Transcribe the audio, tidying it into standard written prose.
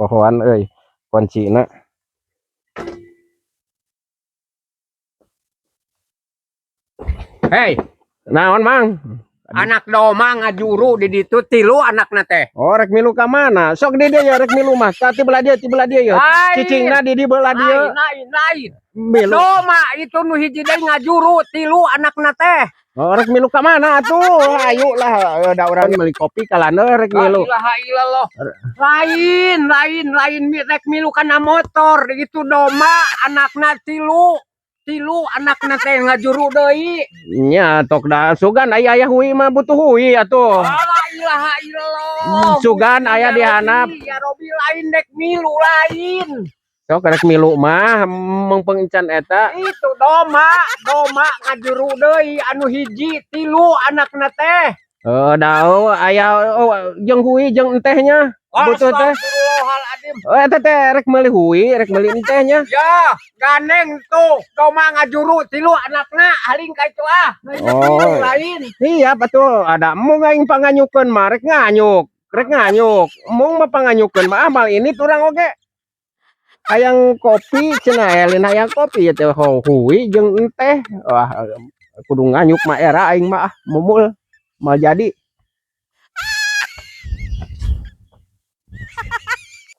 Kapohoan euy kuncina. Hei, Naon, Mang? Anak domba ngajuru di ditu tilu anakna teh. Oh, rek milu ka mana? Sok di dieu ya rek milu mah. Ka ti belah dieu, ti belah dieu ya. Lain. Cicingna di belah dieu. Lain, lain, lain. Milu. Domba itu nu hiji deui ngajuru tilu anakna teh. Oh, rek milu ka mana atuh? Ayo lah, da urang meuli kopi kalana rek La milu. ilaha illallah. Lain, lain, lain rek milu kana motor itu domba anakna tilu. Tilu anakna teh ngajuru deui. Nya tok da sugan aya aya hui mah, butuh hui atuh. La ilaha illallah. Sugan aya di Ya handap. Robi, ya Robi, lain dek milu lain. Sok rek milu mah mengpeng encan eta. Itu domba, domba ngajuru deui anu hiji tilu anakna teh. Eh, da oh, aya oh, jeung hui jeung entehnya. Butuh teh. Astagfirullahaladzim. Oh, eta teh rek meuli hui, rek meuli entehnya. Ya, gandeng tuh domba ngajuru tilu anakna, haling ka itu ah. Lain Oh. milu lain. Iya betul, ada mung aing panganyukeun mah rek nganyuk, rek nganyuk. Mung mah panganyukeun mah amal ini turang oge. Hayang kopi cenah, lain hayang kopi ya teh hui jeung enteh. Wah, kudu nganyuk mah era aing mah ah, mumul mal jadi.